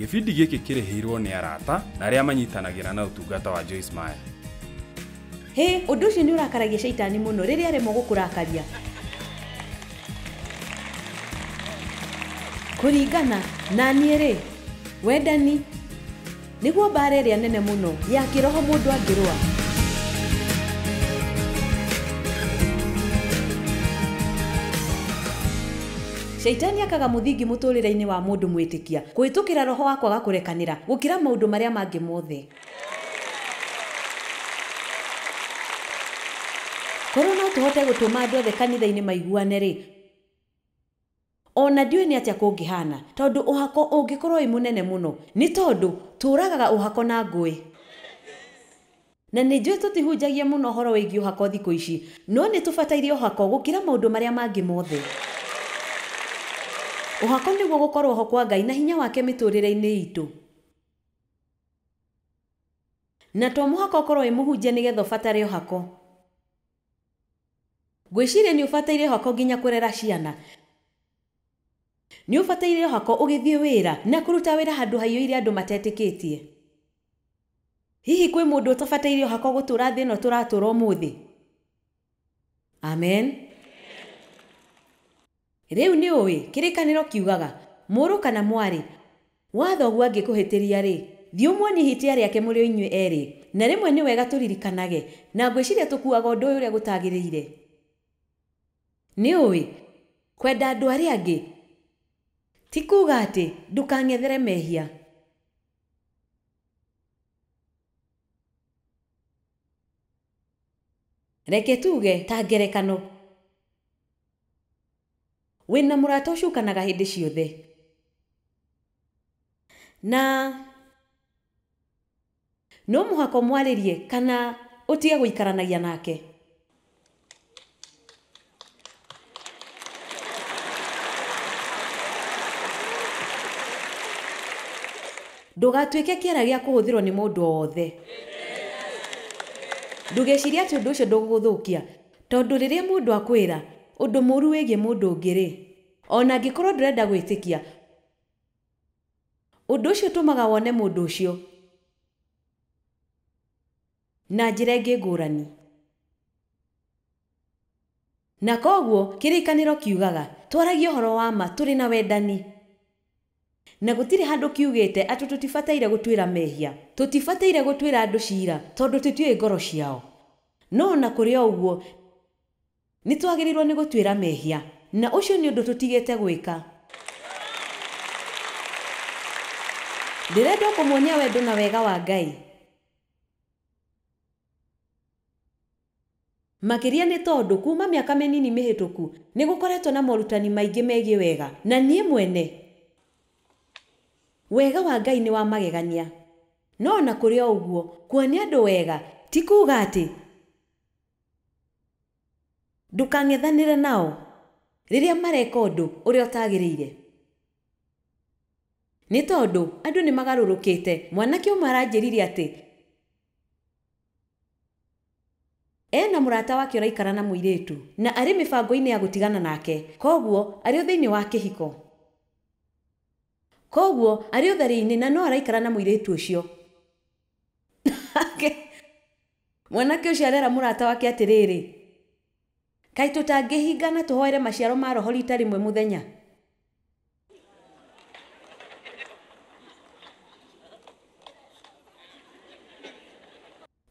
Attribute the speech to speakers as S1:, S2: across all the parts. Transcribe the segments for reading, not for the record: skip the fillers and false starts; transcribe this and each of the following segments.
S1: Gĩbindi gĩkĩ kĩrĩhĩirwo nĩ arata na arĩa manyitanagĩra na ũtungata wa Joyce Meyer.
S2: Hĩ, ũndũ ũcio nĩ ũrakaragia caitani mũno rĩrĩa aremwo gũkũrakaria. Kũringana na niĩ rĩ, wendani nĩguo mbara ĩrĩa nene mũno ya kĩroho mũndũ angĩrũa. Shaitani akaga mũthingi mũtũrĩre-inĩ wa mũndũ mwĩtĩkia kũhĩtũkĩra roho wa kwaga kũrekanĩra gũkĩra maũndũ marĩa mangĩ mothe. Korwo no tũhote gũtũma andũ othe kanitha-inĩ maiguane rĩ, ona ndiũĩ nĩ atĩa kũngĩhana, tondũ ũhako ũngĩkorwo wĩ mũnene mũno, nĩ tondũ tũragaga ũhako na ngũĩ. Na nĩ njũĩ tũtihunjagia mũno ũhoro wĩgiĩ ũhako thikũ ici, no nĩ tũbataire ũhako gũkĩra maũndũ marĩa mangĩ mothe. Ũhako nĩguo gũkorwo ho kwa Ngai na hinya wake mĩtũrĩre-inĩ itũ. Na to mũhaka ũkorwo wĩ mũhunjia nĩgetha ũbatare ũhako. Ngwĩciria nĩ ũbataire ũhako nginya kũrera ciana. Nĩ ũbataire ũhako ũgĩthiĩ wĩra na kũruta wĩra handũ haiyũire andũ matetĩkĩtie. Hihi kwĩ mũndũ ũtabataire ũhako gũtũra thĩ ĩno tũratũra ũmũthĩ? Amen. Rĩu nĩ ũĩ kĩrĩkanĩro kiugaga mũrũ kana mwarĩ wa thoguo angĩkũhĩtĩria rĩ, thiĩ ũmuonie ihĩtia rĩake mũrĩ o inyuĩ erĩ. Na rĩmwe nĩ wega tũririkanage, na ngwĩciria tũkuaga ũndũ ũyũ ũrĩa gũtagĩrĩire. Nĩ ũĩ kwenda andũ arĩa angĩ ti kuuga atĩ ndũkang'ethere mehia. Reke tuge ta ngerekano, wĩna mũrata ũcukanaga hĩndĩ ciothe na no mũhaka ũmwarĩrie kana ũtige gũikaranagia nake. Ndũgatuĩke kĩara gĩa kũhũthĩrwo nĩ mũndũ o wothe. Ndũgecirie atĩ ũndũ ũcio ndũgũgũthũkia, tondũ rĩrĩa mũndũ akwĩra ũndũ mũũru wĩgiĩ mũndũ ũngĩ rĩ, ona angĩkorwo ndũrenda gwĩtĩkia, ũndũ ũcio ũtũmaga wone mũndũ ũcio na njĩra ĩngĩ ngũrani. Na koguo kĩrĩkanĩro kiugaga twaragie ũhoro wa ma tũrĩ na wendani. Na gũtirĩ handũ kiugĩte atĩ tũtibataire gũtuĩra mehia, tũtibataire gũtuĩra andũ cira tondũ tũtiũĩ ngoro ciao. No ona kũrĩ o ũguo nĩ twagĩrĩirwo nĩ gũtuĩra mehia, na ũcio nĩ ũndũ tũtigĩte gwĩka. Ndĩrenda kũmuonia wendo na wega wa Ngai. Makĩria nĩ tondũ kuma mĩaka mĩnini mĩhĩtũku nĩ gũkoretwo na morutani maingĩ megiĩ wega, na niĩ mwene wega wa Ngai nĩ wa magegania. No ona kũrĩ o ũguo kuonia andũ wega ti kuuga atĩ ndũkang'ethanĩre nao rĩrĩa mareka ũndũ ũrĩa ũtagĩrĩire. Nĩ tondũ andũ nĩ magarũrũkĩte. Mwanake ũmwe aranjĩrire atĩ ena mũrata wake ũraikara na mũirĩtu na arĩ mĩbango-inĩ ya gũtigana nake, koguo arĩ o thĩinĩ wa kĩhiko, koguo arĩ ũtheri-inĩ na no araikara na mũirĩtu ũcio. Mwanake ũcio arera mũrata wake atĩrĩrĩ, kaĩ tũtangĩhingana tũhoere maciaro ma roho rita rĩmwe mũthenya?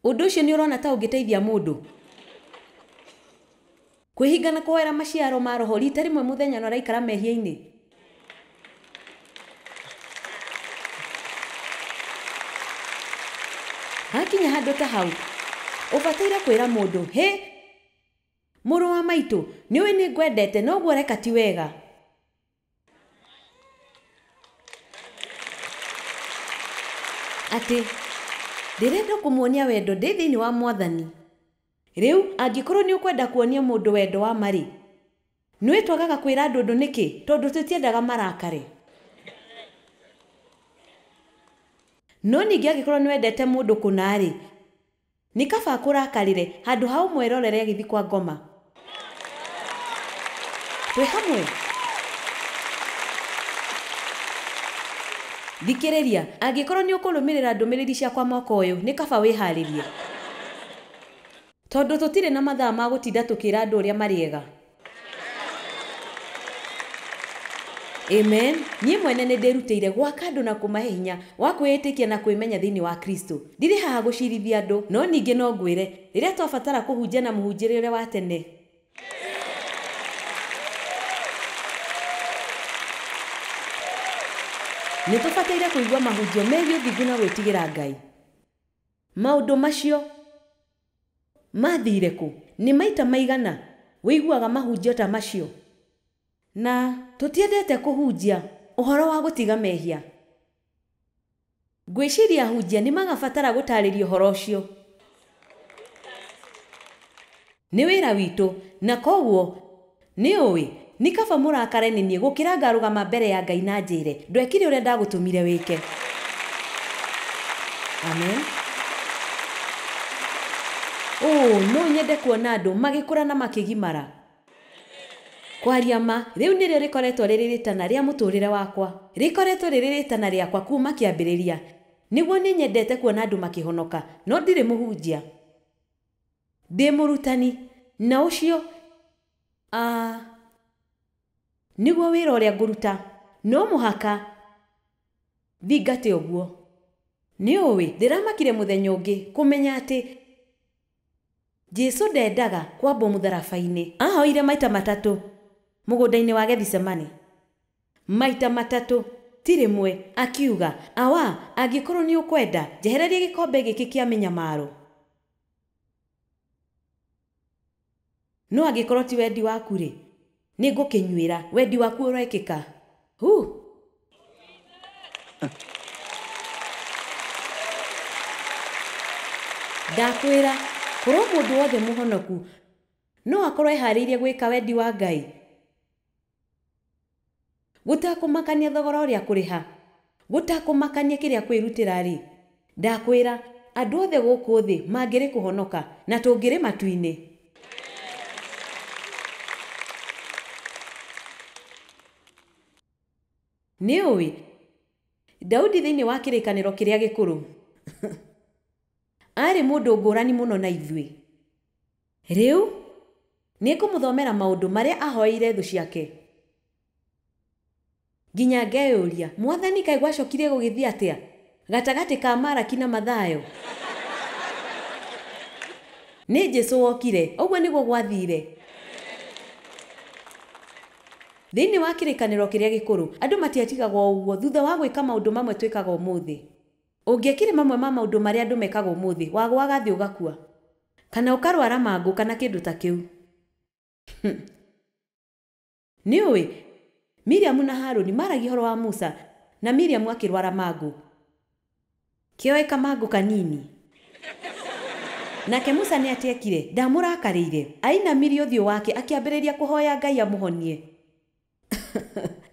S2: Ũndũ ũcio nĩ ũrona ta ũngĩteithia mũndũ kwĩhingana kũhoera maciaro ma roho rita rĩmwe mũthenya na ũraikara mehia-inĩ? Hakinya handũ ta hau ũbataire kwĩra mũndũ, hĩ mũrũ wa maitũ, nĩũĩ nĩ ngwendete no ũguo ũreka ti wega. Atĩ ndĩrenda kũmuonia wendo ndĩ thĩinĩ wa Mwathani. Rĩu angĩkorwo nĩ ũkwenda kuonia mũndũ wendo wa ma rĩ, nĩũĩ twagaga kwĩra andũ ũndũ nĩkĩ? Tondũ tũtiendaga marakare. No ningĩ angĩkorwo nĩ wendete mũndũ kũna rĩ, nĩ kaba akũrakarĩre handũ ha ũmwerorere agĩthiĩ kwa ngoma. Twĩ hamwe? Thikĩrĩria, angĩkorwo nĩ ũkũrũmĩrĩra ndũmĩrĩri ciakwa mwaka ũyũ, nĩ kaba wĩharĩrie. Tondũ tũtirĩ na mathaa ma gũtinda tũkĩra andũ ũrĩa marĩega. Amen. Niĩ mwene nĩ ndĩrutĩire gwaka andũ na kũmahe hinya wa kwĩĩtĩkia na kwĩmenya thĩinĩ wa Kristo. Ndirĩ haha gũcirithia andũ, no ningĩ no ngwĩre, rĩrĩa twabatara kũhunjia na mũhunjĩre ũrĩa wa tene. Nĩ tũbataire kũigua mahunjio megiĩ ũthingu na gwĩtigĩra Ngai. Maũndũ macio mathire kũ? Nĩ maita maigana wĩiguaga mahunjio ta macio? Na tũtiendete kũhunjia ũhoro wa gũtiga mehia. Ngwĩciria ahunjia nĩ magabatara gũtarĩria ũhoro ũcio. Nĩ wĩra witũ, na koguo nĩ ũĩ nĩ kaba mũrakare nĩ niĩ gũkĩra ngarũgama mbere ya Ngai na njĩre ndwekire ũrĩa ndagũtũmire wĩke. Amen. No nyende kuona andũ magĩkũra na makĩgimara. Kwaria ma, rĩu nĩrĩo rĩkoretwo rĩrĩ rĩtana rĩa mũtũrĩre wakwa. Rĩkoretwo rĩrĩ rĩtana rĩakwa kuma kĩambĩrĩria. Nĩguo nĩ nyendete kuona andũ makĩhonoka, no ndirĩ mũhunjia. Ndĩ mũrutani, na ũcio nĩguo wĩra ũrĩa ngũruta. No mũhaka thingate ũguo. Nĩ ũĩ, ndĩramakire mũthenya ũngĩ kũmenya atĩ Jesũ ndendaga kwambwo mũtharaba-inĩ. Ahoire maita matatũ mũgũnda-inĩ wa Gethsemane. Maita matatũ, ti rĩmwe, akiuga, awa, angĩkorwo nĩ ũkwenda, njehererie gĩkombe gĩkĩ kĩa mĩnyamaro. No angĩkorwo ti wendi waku rĩ, nĩ ngũkĩnyuĩra, wendi waku ũrekĩka. Ndakwĩra, korwo mũndũ wothe mũhonoku no akorwo eharĩirie gwĩka wendi wa Ngai. Gũtakũmakania thogora ũrĩa kũrĩha, gũtakũmakania kĩrĩa kwĩrutĩra rĩ, ndakwĩra andũ othe gũkũ thĩ mangĩrĩ kũhonoka na tũngĩrĩ matu-inĩ. Nĩ ũĩ, Daudi thĩinĩ wa kĩrĩkanĩro kĩrĩa gĩkũrũ arĩ mũndũ ngũrani mũno na ithuĩ. Rĩu nĩ ngũmũthomera maũndũ marĩa ahoeire thũ ciake. Nginya ngeyũria, Mwathani kaĩ gwacokire gũgĩthiĩ atĩa gatagatĩ ka Maraki na Mathayo? Nĩ Jesũ wokire, ũguo nĩguo gwathire. Thĩinĩ wa kĩrĩkanĩro kĩrĩa gĩkũrũ, andũ matiatigagwo ũguo thutha wa gwĩka maũndũ mamwe twĩkaga ũmũthĩ. Ũngĩekire mamwe ma maũndũ marĩa andũ mekaga ũmũthĩ, wagũaga thĩ ũgakua, kana ũkarwara mangũ kana kĩndũ ta kĩu. Nĩ ũĩ, Miriamu na Harũni maragia ũhoro wa Musa, na Miriamu akĩrwara mangũ. Kĩoe kamangũ kanini. Nake Musa nĩ atiekire, ndamũrakarĩire. Ainamirie ũthiũ wake akĩambĩrĩria kũhoya Ngai amũhonie.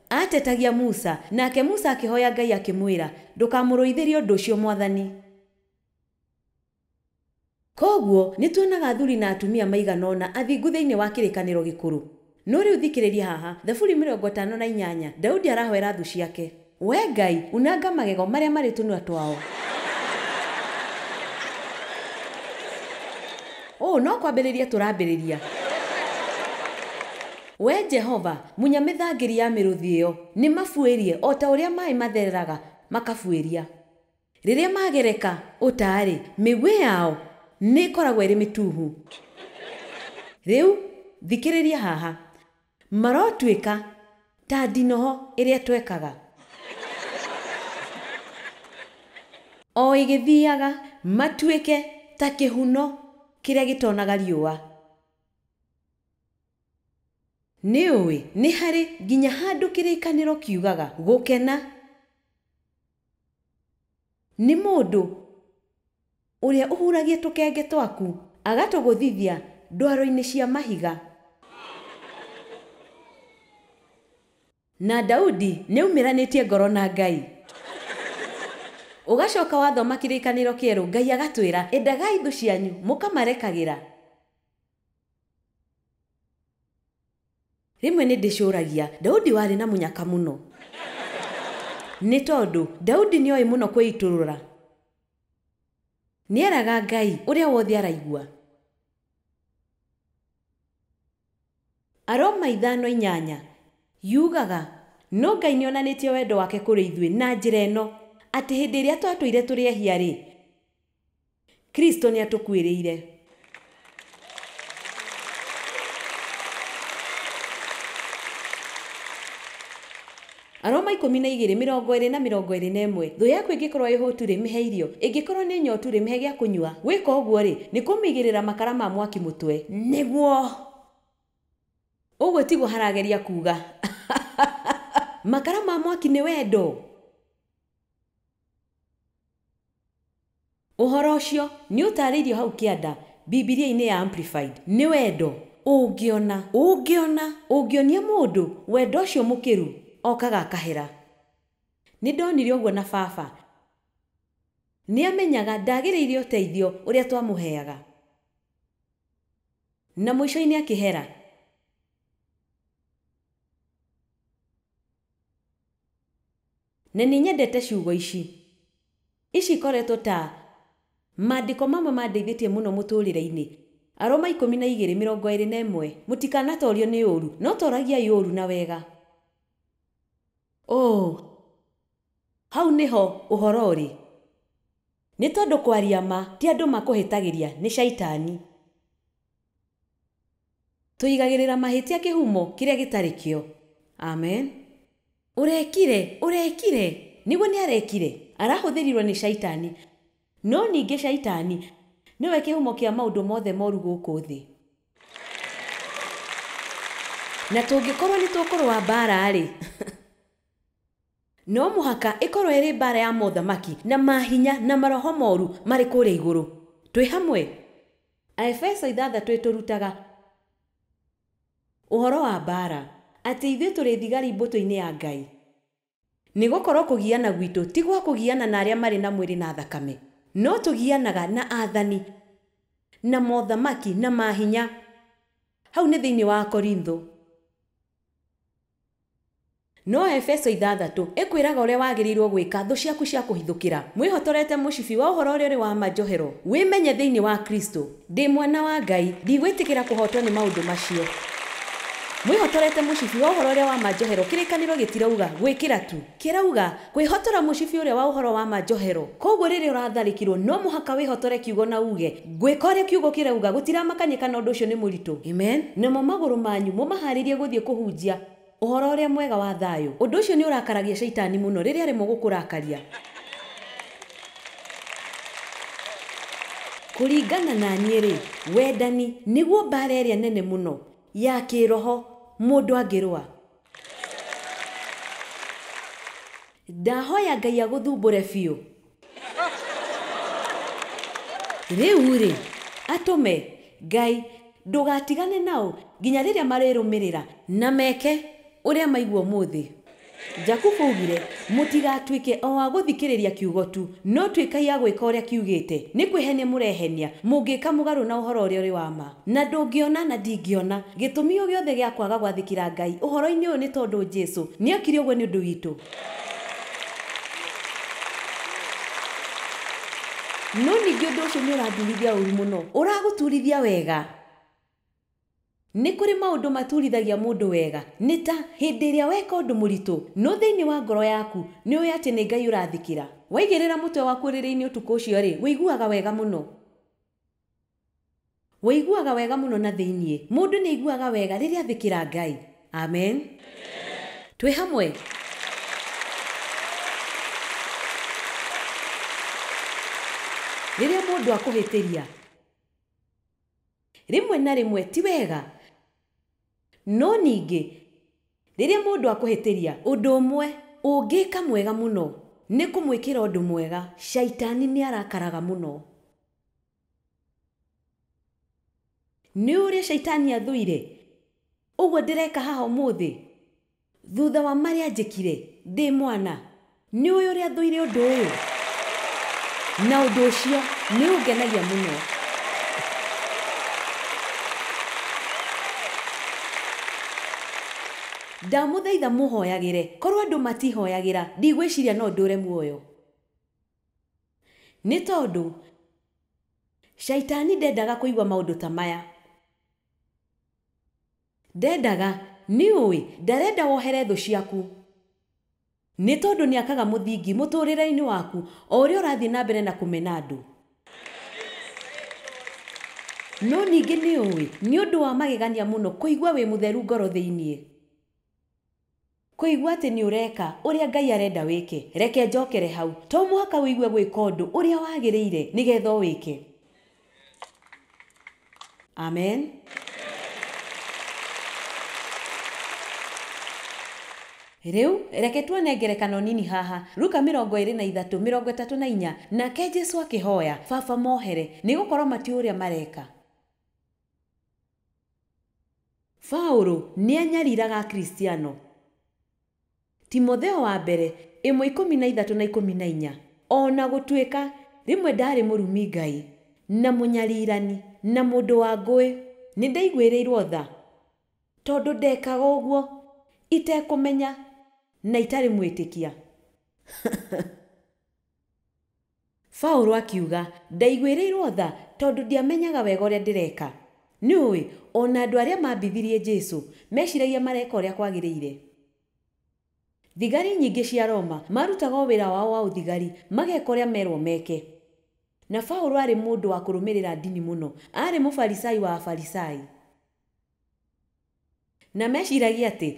S2: Atetagia Musa, nake Musa akĩhoya Ngai akĩmwĩra, ndũkamũrũithĩrie ũndũ ũcio Mwathani. Koguo nĩ tuonaga athuri na atumia maigana ũna athingu thĩinĩ wa kĩrĩkanĩro gĩkũrũ. No rĩu thikĩrĩria haha, Thaburi 58, Daudi arahoera thũ ciake. We Ngai, unanga magego marĩa marĩ tũnua twao. No kwambĩrĩria tũrambĩrĩria. We Jehova, munya mĩthangĩri ya mĩrũthi ĩyo, nĩ mabuĩrie o ta ũrĩa maĩ mathereraga makabuĩria. Rĩrĩa magereka ũta-rĩ, mĩguĩ yao nĩ ĩkoragwo ĩrĩ mĩtuhu. Rĩu thikĩrĩria haha, marotuĩka ta ndinoho ĩrĩa twekaga. O ĩgĩthiaga matuĩke ta kĩhuno kĩrĩa gĩtonaga riũa. Nĩ ũĩ, nĩ harĩ nginya handũ kĩrĩkanĩro kiugaga gũkena nĩ mũndũ ũrĩa ũhuragia tũkenge twaku agatũgũthithia ndwaro-inĩ cia mahiga. Na Daudi nĩ aumĩranĩtie ngoro na Ngai. Ũgacoka wathoma kĩrĩkanĩro kĩerũ, Ngai agatwĩra endagai thũ cianyu mũkamarekagĩra. Rĩmwe nĩ ndĩcũragia, Daudi warĩ na mũnyaka mũno. Nĩ tondũ Daudi nĩoĩ mũno kwĩitũrũra. Nĩeraga Ngai ũrĩa wothe araigua. Aroma 5:8 yugaga no Ngai nĩonanĩtie wendo wake kũrĩ ithuĩ na njĩra ĩno atĩ hĩndĩ ĩrĩa twatũire tũrĩ ehia rĩ, Kristo nĩatũkuĩrĩire. Aroma 12:20 na 21. Thũ yaku ĩngĩkorwo ĩhũtu rĩ, mĩhe irio, ĩngĩkorwo nĩ nyotu rĩ, mĩhe gĩa kũnyua. Gwĩka ũguo rĩ, nĩ kũmĩigĩrĩra makara ma mwaki mũtwe. Nĩguo ũguo tiguo harageria kuga. Makara ma mwaki nĩ wendo. Ũhoro ũcio nĩ ũtaarĩirio hau kĩanda Bibilia-inĩ ya Amplified. Nĩ wendo. Ũngĩona ũngĩonia mũndũ wendo ũcio mũkĩru, okaga akahera. Nĩ ndonire ũguo na baba. Nĩamenyaga ndagĩrĩire ũteithio ũrĩa twamũheaga. Na mũico-inĩ akĩhera. Na nĩ nyendete ciugo ici. Ici ikoretwo ta maandĩko mamwe mandeithĩtie mũno mũtũrĩre-inĩ. Aroma 12:21. Mũtikanatorio nĩ ũũru, no toragiai ũũru na wega. Oh, hau nĩho ũhoro ũrĩ. Nĩ tondũ kwaria ma ti andũ makũhĩtagĩria, nĩ caitani. Tũigagĩrĩra mahĩtia kĩhumo kĩrĩa gĩtarĩ kĩo. Amen. Ũrekire, nĩguo nĩarekire. Arahũthĩrirwo nĩ caitani. No ningĩ caitani nĩwe kĩhumo kĩa maũndũ mothe moru gũkũ thĩ. Na tũngĩkorwo nĩ tũkũrũa mbaara rĩ, no mũhaka ĩkorwo ĩrĩ mbaara ya mothamaki na mahinya na maroho moru marĩ kũrĩa igũrũ. Twĩ hamwe. Aefeso 6 ĩtũrutaga ũhoro wa mbaara, atĩ ithuĩ tũrĩ thigari mbũtũ-inĩ ya Ngai. Nĩ gũkorwo kũgiana gwitũ ti gwa kũgiana na arĩa marĩ na mwĩrĩ na thakame, no tũgianaga na aathani na mothamaki na mahinya. Hau nĩ thĩinĩ wa Korintho. No Efeso 6 ĩkwĩraga ũrĩa wagĩrĩirwo gwĩka thũ ciaku cia kũhithũkĩra. Mwĩhotorete mũcibi wa ũhoro ũrĩa ũrĩ wa ma njohero, wĩmenye thĩinĩ wa Kristo. Ndĩ mwana wa Ngai, ndigwĩtĩkĩra kũhotwo nĩ maũndũ macio. Mwĩhotorete mũcibi wa ũhoro ũrĩa wa ma njohero. Kĩrĩkanĩro gĩtirauga gwĩkĩra tu, kĩrauga kwĩhotora mũcibi ũrĩa wa ũhoro wa ma njohero. Koguo rĩrĩa ũratharĩkĩrwo no mũhaka wĩhotore kiugo na uge ngwĩka ũrĩa kiugo kĩrauga, gũtiramakania kana ũndũ ũcio nĩ mũritũ. Amen. Namo magũrũ manyu mũmaharĩrie gũthiĩ kũhunjia ũhoro ũrĩa mwega wa thayũ. Ũndũ ũcio nĩ ũrakaragia caitani mũno rĩrĩa aremwo gũkũrakaria. Kũringana na niĩ rĩ, wendani nĩguo mbaara ĩrĩa nene mũno ya kĩroho mũndũ angĩrũa. Ndahoya Ngai agũthumbũre biũ. Rĩu rĩ, atũme Ngai ndũgatigane nao nginya rĩrĩa marĩrũmĩrĩra na meke ũrĩa maigua ũmũthĩ. Jakubu augire mũtigatuĩke o wa gũthikĩrĩria kiugo tu, no tuĩkai a gwĩka ũrĩa kiugĩte. Nĩ kwĩhenia mũrehenia mũngĩka mũgarũ na ũhoro ũrĩa ũrĩ wa ma. Na ndũngĩona na ndingĩona gĩtũmi o gĩothe gĩa kwaga gwathĩkĩra Ngai ũhoro-inĩ ũyũ nĩ tondũ Jesũ nĩokire ũguo nĩ ũndũ witũ. No ningĩ ũndũ ũcio nĩ ũrandurithia ũru mũno, ũragũturithia wega. Nĩ kũrĩ maũndũ maturithagia mũndũ wega, nĩ ta hĩndĩ ĩrĩa weka ũndũ mũritũ, no thĩinĩ wa ngoro yaku nĩ ũĩ atĩ nĩ Ngai ũrathikĩra. Waigĩrĩra mũtwe waku ũrĩrĩ-inĩ ũtukũ ũcio rĩ, wĩiguaga wega mũno. Wĩiguaga wega mũno na thĩinĩ. Mũndũ nĩ aiguaga wega rĩrĩa athĩkĩra Ngai. Amen. Twĩ hamwe. Rĩrĩa mũndũ akũhĩtĩria, rĩmwe na rĩmwe ti wega. No ningĩ rĩrĩa mũndũ akũhĩtĩria, ũndũ ũmwe ũngĩka mwega mũno nĩ kũmwĩkĩra ũndũ mwega. Caitani nĩ arakaraga mũno. Nĩ ũrĩa caitani athũire ũguo ndĩreka haha ũmũthĩ, thutha wa marĩa njĩkire ndĩ mwana, nĩ ũĩ ũrĩa athũire ũndũ ũyũ, na ũndũ ũcio nĩ ũngenagia mũno. Ndamũthaitha mũhoyagĩre, korwo andũ matihoyagĩra, ndigwĩciria no ndũre muoyo. Nĩ tondũ shaitani ndendaga kũigua maũndũ ta maya. Ndendaga, nĩũĩ, ndarenda wohere thũ ciaku. Nĩ tondũ nĩakaga mũthingi mũtũrĩre-inĩ waku o ũrĩa ũrathiĩ na mbere na kũmena andũ. No ningĩ nĩũĩ, nĩ ũndũ wa magegania mũno kũigua wĩ mũtheru ngoro thĩiniĩ. Kũigua atĩ nĩ ũreka ũrĩa Ngai arenda wĩke. Reke njokere hau. To mũhaka ũigue gwĩka ũndũ ũrĩa wagĩrĩire nĩgetha ũwĩke. Amen. Rĩu reke tuone ngerekano nini haha. Luka 23:34. Nake Jesu akĩhoya, Baba mohere, nĩgũkorwo matiũĩ ũrĩa mareka. Paulo nĩanyariraga Akristiano. Timotheo wa mbere 1:13 na 14. Ona gũtuĩka rĩmwe ndarĩ mũrumi Ngai na mũnyarirani na mũndũ wa ngũĩ, nĩndaiguĩrĩirwo tha tondũ ndekaga ũguo itekũmenya na itarĩ mwĩtĩkia. Paulo akiuga ndaiguĩrĩirwo tha tondũ ndiamenyaga wega ũrĩa ndĩreka. Nĩũĩ, ona andũ arĩa mambithirie Jesu meciragia mareka ũrĩa kwagĩrĩire. Thigari nyingĩ cia Roma marutaga wĩra wao wa ũthigari mageka ũrĩa merwo meke. Na Paulo arĩ mũndũ wa kũrũmĩrĩra ndini mũno, arĩ mũfarisai wa Afarisai. Na meciragia atĩ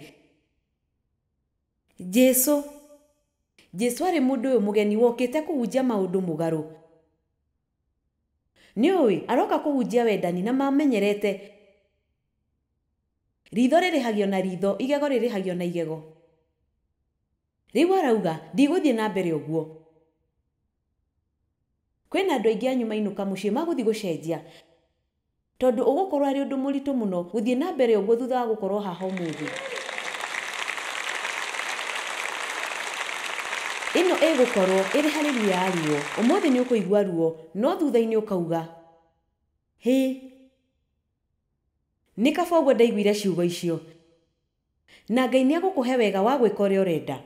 S2: Jesu arĩ mũndũ ũyũ mũgeni wokĩte kũhunjia maũndũ mũgarũ. Nĩũĩ, aroka kũhunjia wendani na mamenyerete ritho rĩrĩhagio na ritho, igego rĩrĩhagio na igego. Rĩu arauga ndigũthiĩ na mbere ũguo. Kwĩna andũ aingĩ anyu mainũka mũciĩ magũthiĩ gũcenjia, tondũ ũgũkorwo arĩ ũndũ mũritũ mũno gũthiĩ na mbere ũguo thutha wa gũkorwo haha ũmũthĩ. Ĩno ĩgũkorwo ĩrĩ haleluya ya ruo. Ũmũthĩ nĩ ũkũigua ruo, no thutha-inĩ ũkauga hĩ, nĩ kaba ũguo ndaiguire ciugo icio. Na Ngai nĩegũkũhe wega wa gwĩka ũrĩa ũrenda.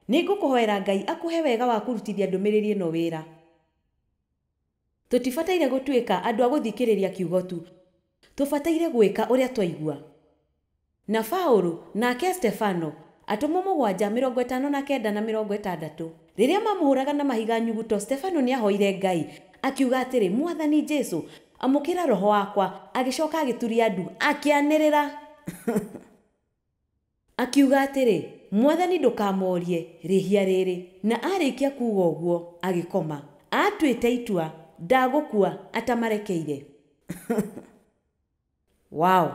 S2: Nĩngũkũhoera Ngai akũhe wega wa kũrutithia ndũmĩrĩri ĩno wĩra. Tũtibataire gũtuĩka andũ a gũthikĩrĩria kiugo tu, tũbataire gwĩka ũrĩa twaigua. Na Paulo nake Stefano atũmwo 7 59 na 60. Rĩrĩa mamũhũraga na mahiga nyuguto, Stefano nĩahoire Ngai akiuga atĩrĩ, Mwathani Jesu, amũkĩra roho wakwa. Agĩcoka agĩturia ndu akĩanĩrĩra akiuga atĩrĩ, Mwathani ndũkamorie rĩhia rĩrĩ. Na arĩkia kuuga ũguo agĩkoma. Atuĩte itua ndagũkua atamarekeire. Wow.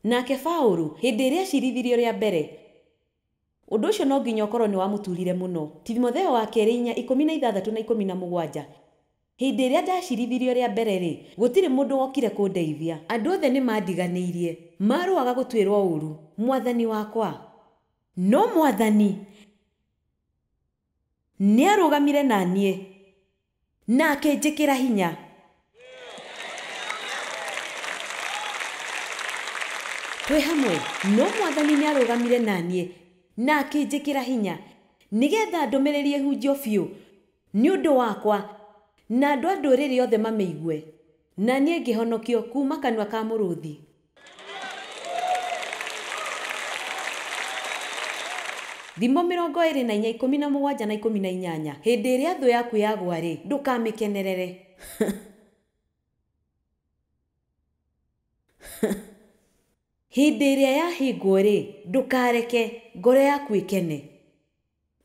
S2: Nake Paulo hĩndĩ ĩrĩa acirithirio rĩa mbere, ũndũ ũcio no nginya ũkorwo nĩ wamũturire mũno. Timotheo wa kerĩ 4:16 na 17. Hĩndĩ ĩrĩa ndacirithirio rĩa mbere rĩ, gũtirĩ mũndũ wokire kũndeithia. Andũ othe nĩ mandiganĩirie, marũaga gũtuĩrwo ũũru. Mwathani wakwa. No Mwathani nĩarũgamire na niĩ na akĩnjĩkĩra hinya. Twĩ hamwe. No Mwathani nĩarũgamire na niĩ na akĩnjĩkĩra hinya, nĩgetha ndũmĩrĩri ĩhunjio biũ nĩ ũndũ wakwa na andũ a ndũrĩrĩ othe mamĩigue, na niĩ ngĩhonokio kuuma kanua ka mũrũthi. Thimo 24 17 na 18. Hĩndĩ ĩrĩa thũ yaku yagwa rĩ, ndũkamĩkenerere. Hĩndĩ ĩrĩa yahĩngwo rĩ, ndũkareke ngoro yaku ĩkene.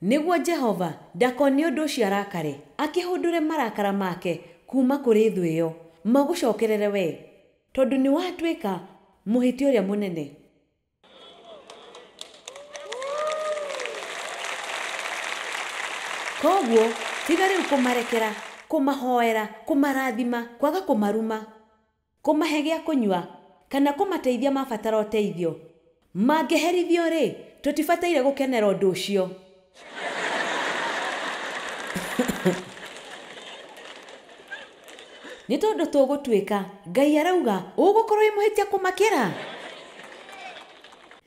S2: Nĩguo Jehova ndakone ũndũ ũcio arakare, akĩhũndũre marakara make kuuma kũrĩ thũ ĩyo, magũcokerere we, tondũ nĩ watuĩka mũhĩti ũrĩa mũnene. Koguo tiga rĩu kũmarekera, kũmahoera, kũmarathima, kwaga kũmaruma, kũmahe gĩa kũnyua, kana kũmateithia mabatara ũteithio. Mangĩherithio rĩ, tũtibataire gũkenera ũndũ ũcio. Nĩ tondũ tũgũtuĩka Ngai arauga ũgũkorwo wĩ mũhĩtia kũmakĩra.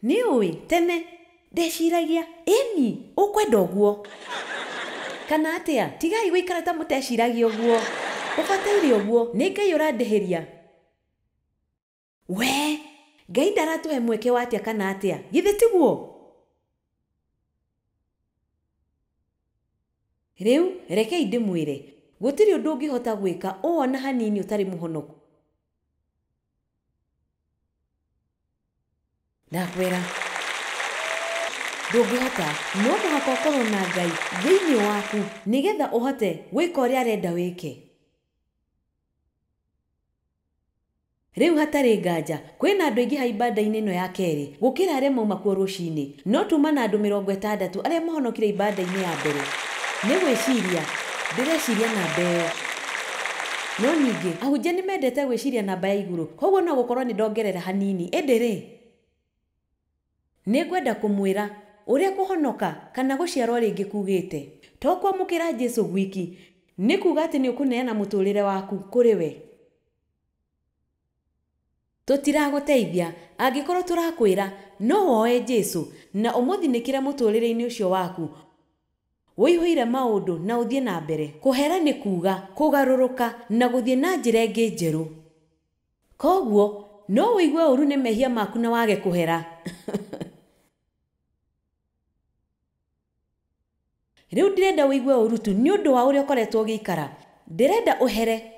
S2: Nĩ ũĩ tene ndeciragia ĩni ũkwenda ũguo kana atĩa? Tigai gũikara ta mũteciragia ũguo. Ũbataire ũguo nĩ Ngai ũrandĩhĩria. We Ngai ndaratũhe mweke wa atĩa kana atĩa? Githĩ tiguo? Rĩu rekei ndĩmwĩre gũtirĩ ũndũ ũngĩhota gwĩka ũwona hanini ũtarĩ mũhonoku. Ndakwĩra ndũngĩhota, no mũhaka ũkorwo na Ngai thĩinĩ waku nĩgetha ũhote gwĩka ũrĩa arenda wĩke. Rĩu hatarĩ nganja kwĩna andũ aingĩ ha ibanda-inĩ ĩno ya kerĩ gũkĩra arĩa mauma kuo rũcinĩ, no tuma na andũ 60 arĩa mahonokire ibanda-inĩ ya mbere. Nĩ gwĩciria ndĩreciria namba ĩyo, no ningĩ ahunjia nĩ mendete gwĩciria namba ya igũrũ, koguo no gũkorwo nĩ ndongerera hanini. Ĩndĩ rĩ, nĩ ngwenda kũmwĩra ũrĩa kũhonoka kana gũciarwo rĩngĩ kugĩte. To kwamũkĩra Jesũ gwiki, nĩ kuga atĩ nĩ ũkũneana mũtũrĩre waku kũrĩ we. Tũtiragũteithia angĩkorwo tũrakwĩra no woe Jesũ na ũmũthinĩkĩre mũtũrĩre-inĩ ũcio waku ũihũire maũndũ na ũthiĩ na mbere. Kũhera nĩ kuga kũgarũrũka na gũthiĩ na njĩra ĩngĩ njerũ. Koguo no ũigue ũru nĩ mehia maku na wage kũhera. Rĩu ndĩrenda ũigue ũru tu nĩ ũndũ wa ũrĩa ũkoretwo ũgĩikara. Ndĩrenda ũhere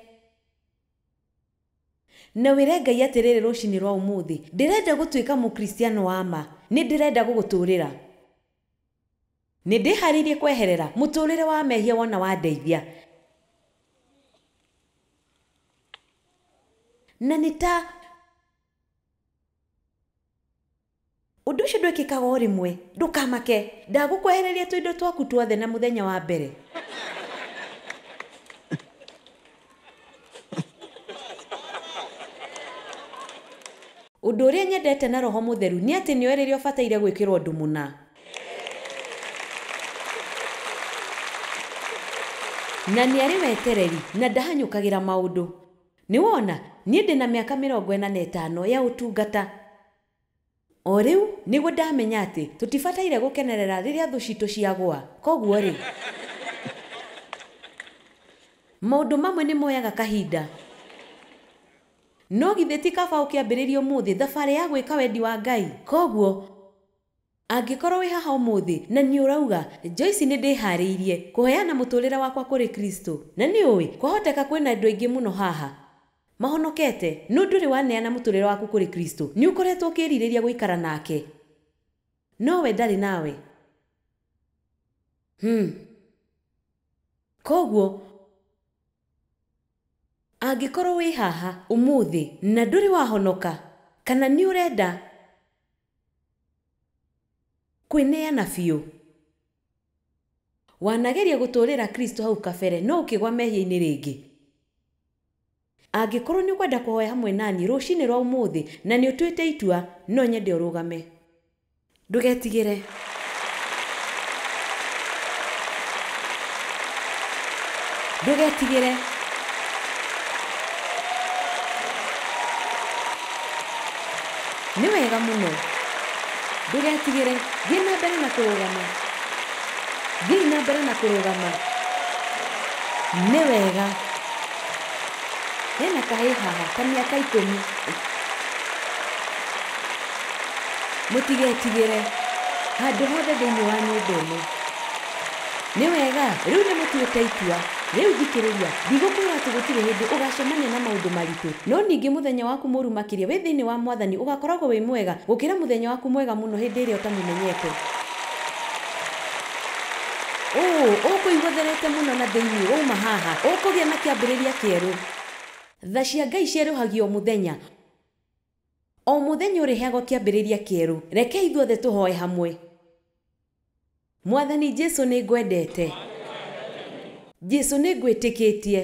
S2: na wĩre Ngai atĩrĩrĩ rũcinĩ rwa ũmũthĩ, ndĩrenda gũtuĩka mũkristiano wa ma, nĩ ndĩrenda gũgũtũrĩra. Nĩ ndĩharĩirie kweherera mũtũrĩre wa mehia wona wandeithia. Na nĩ ta ũndũ ũcio ndwĩkĩkaga o rĩmwe, ndũkamake, ndagũkwehereria tũindo twaku tuothe na mũthenya wa mbere. Ũndũ ũrĩa nyendete na Roho Mũtheru nĩ atĩ nĩoĩ rĩrĩa ũbataire gwĩkĩrwo ũndũ mũna. Na nĩ arĩ wetereri na ndahanyũkagĩra maũndũ. Nĩ wona, niĩ ndĩ na mĩaka 45 ya ũtungata. O rĩu nĩguo ndamenya atĩ tũtibataire gũkenerera rĩrĩa thũ citũ ciagũa. Koguo rĩ, maũndũ mamwe nĩ moyaga kahinda. No githĩ ti kaba ũkĩambĩrĩria ũmũthĩ thabarĩ ya gwĩka wendi wa Ngai? Koguo angĩkorwo wĩ haha ũmũthĩ na nĩ ũrauga Joyce nĩ ndĩharĩirie kũheana mũtũrĩre wakwa kũrĩ Kristo, na nĩ ũĩ kwahoteka kwĩna andũ aingĩ mũno haha mahonokete, no ndũrĩ waneana mũtũrĩre waku kũrĩ Kristo, nĩ ũkoretwo ũkĩrirĩria gũikara nake, no we ndarĩ nawe. Koguo angĩkorwo wĩ haha ũmũthĩ na ndũrĩ wahonoka kana nĩ ũrenda kwĩneana biũ, wanageria gũtũrĩra Kristo hau kabere no ũkĩgwa mehia-inĩ rĩngĩ. Angĩkorwo nĩ ũkwenda kũhoya hamwe naniĩ rũcinĩ rwa ũmũthĩ na nĩ ũtuĩte itua, no nyende ũrũgame. Ndũgetigĩre. Ndũgetigĩre. Nĩ wega mũno. Ndũgetigĩre. Thiĩ na mbere na kũrũgama. Thiĩ na mbere na kũrũgama. Nĩ wega. Hena kahĩĩ haha ta mĩaka 10. Mũtigetigĩre. Handũ hothe thĩinĩ wa nyũmba ĩno. Nĩ wega. Rĩu nĩ mũtuĩte itua. Rĩu thikĩrĩria, ndigũkwĩra atĩ gũtirĩ hĩndĩ ũgacemania na maũndũ maritũ, no ningĩ mũthenya waku mũru makĩria wĩ thĩinĩ wa Mwathani ũgakoragwo wĩ mwega gũkĩra mũthenya waku mwega mũno hĩndĩ ĩrĩa ũtamũmenyete. Ũkũigua ũtherete mũno na thĩinĩ wauma haha, ũkũgĩa na kĩambĩrĩria kĩerũ. Tha cia Ngai cierũhagio o mũthenya. O mũthenya ũrĩheagwo kĩambĩrĩria kĩerũ. Reke ithuothe tũhoe hamwe. Mwathani Jesũ nĩ ngwendete. Jesũ nĩ ngwĩtĩkĩtie.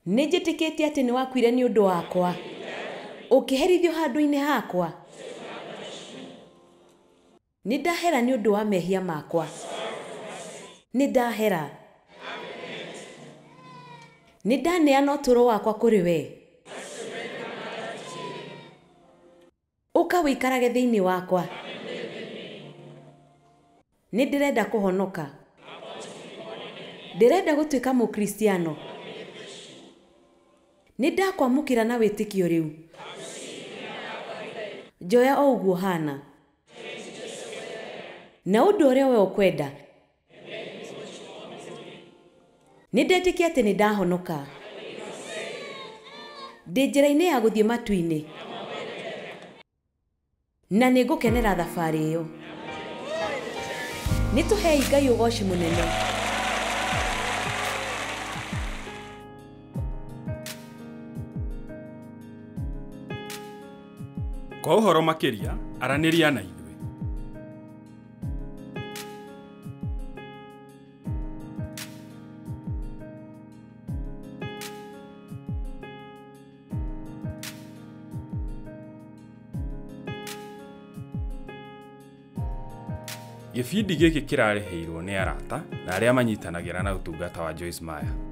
S2: Nĩ njĩtĩkĩtie atĩ nĩ wakuire nĩ ũndũ wakwa, ũkĩherithio handũ-inĩ hakwa. Nĩ ndahera nĩ ũndũ wa mehia makwa. Nĩ ndahera. Nĩ ndaneana ũtũũro wakwa kũrĩ we. Ũka wĩikarage thĩinĩ wakwa. Nĩ ndĩrenda kũhonoka. Ndĩrenda gũtuĩka Mũkristiano. Nĩ ndakwamũkĩra na wĩtĩkio rĩu. Njoya o ũguo hana. Na ũndũ ũrĩa we ũkwenda. Nĩ ndetĩkia atĩ nĩ ndahonoka. Ndĩ njĩra-inĩ ya gũthiĩ matu-inĩ. Na nĩ ngũkenera thabarĩ ĩyo. Nĩ tũhei Ngai ũgoci mũnene.
S1: Kwa ũhoro makĩria, aranĩria na ithuĩ. Gĩbindi gĩkĩ kĩrarĩhĩirwo nĩ arata na arĩa manyitanagĩra na ũtungata wa Joyce Meyer.